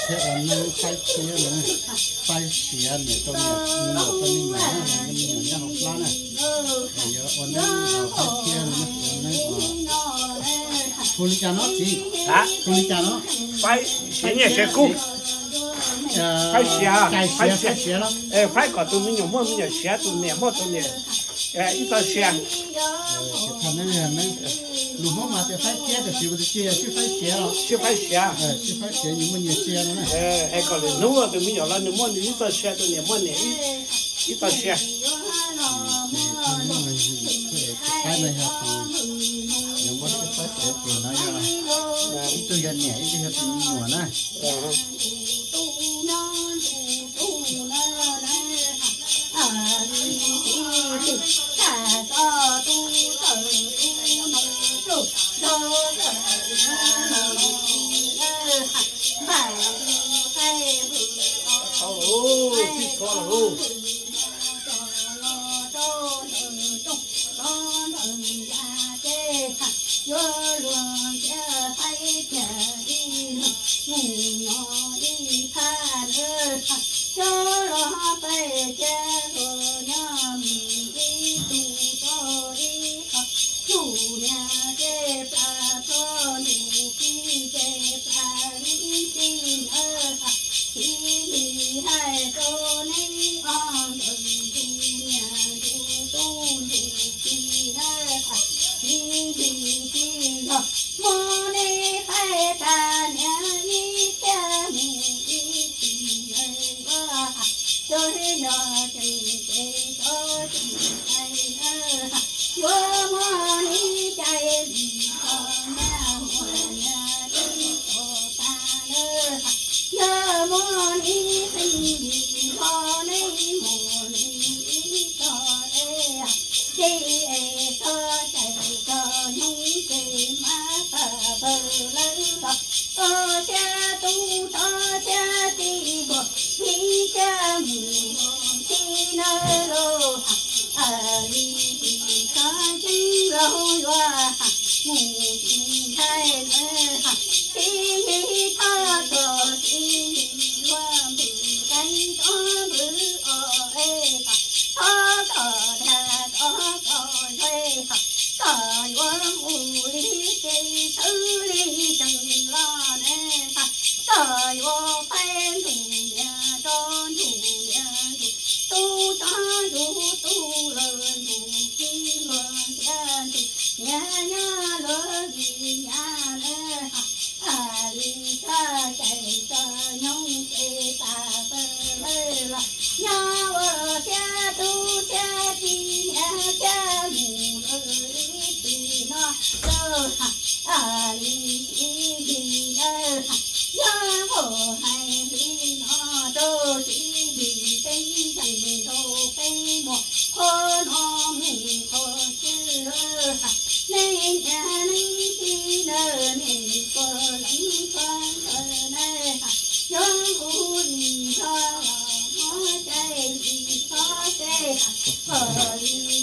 Thiab ua neeb faib thiab no, faib siav niam rau niam, me nyuam rau me nyuam na, me nyuam nyob hauv plab na. Yuav ua neeb faib thiab no, ua neeb ua, hu li cas no txiv? Hu li cas no? Faib siav nyiaj siav kub. Faib siav, faib siav, faib siav los? Faib kom tus me nyuam muaj me nyuam siav, tus niam muaj tus niam ib txoj sia. Lus Hmoob mas tias faib thiab, tiam sis ua tus cia yog sib faib siav los? Sib faib siav. Sib faib siav nyias muaj nyias sia no na. Es kom lwm hnub tus me nyuam los nws muaj nws ib txoj sia, tus niam muaj niam ib txoj sia. Tus qaib no yog tus, nws muab sib faib siav ces no yog ib tug yog niam ib tug yog tus me nyuam na. Yuav luag ntxias faib tiag ib leeg, mus no ib phab lawm, yuav luag faib tiag luag nyob mus ib tug rau ib qho, tus niam ces plam txog ntuj ci ces plam ib txhis nawb, txiv hais rau neb ob ntawm tus niam tus tub tus ci nawb, txiv hais tias yog muab neb faib tas niam ib tiag mus ib txhis nawb, yuav yog tseem ces txhob tseem hais nawb, yuav muab neb cais lim txog niam muam niam tub txog pab nawb, yuav muab neb xeeb lim txog neb muam neb tub txog es, ces es txog cais txog nyoog ces mab pam pawg lawm los, txog siab tub txog siab txiv npuag, ib siab mus mus txiv nawb lauj. Li tsis txhob ceeb laug yuav mus tsis ntshai nawb, txiv yig thoj txog txiv yig yuav npwm teeb txhob npwm os es, txhob kom dag txhob kom zuav, kom yuav mus li ces sawv li tseem los ne, kom yuav peb ntus niam rau ntus niam ntus, tub txog ntus tub lawm ntus ci luag ntxias ntus, niam nyob luag li nyab lawm, li txhob cais txog nyoog ces pam pawg lawm los, nyob ua siab tub siab txiv niam thiab mus lawm ib txhis no lauj. Li txiv yig ntawd, yog nqua hais li no rau txiv yig peb ntseeg rau peb muam, qhov no mus qhov xwb lawm, nej niam nej txiv nawb, nej puas leej txhua ntawd nawb, yog kuv li nrog los muab cais li txhob cais, kom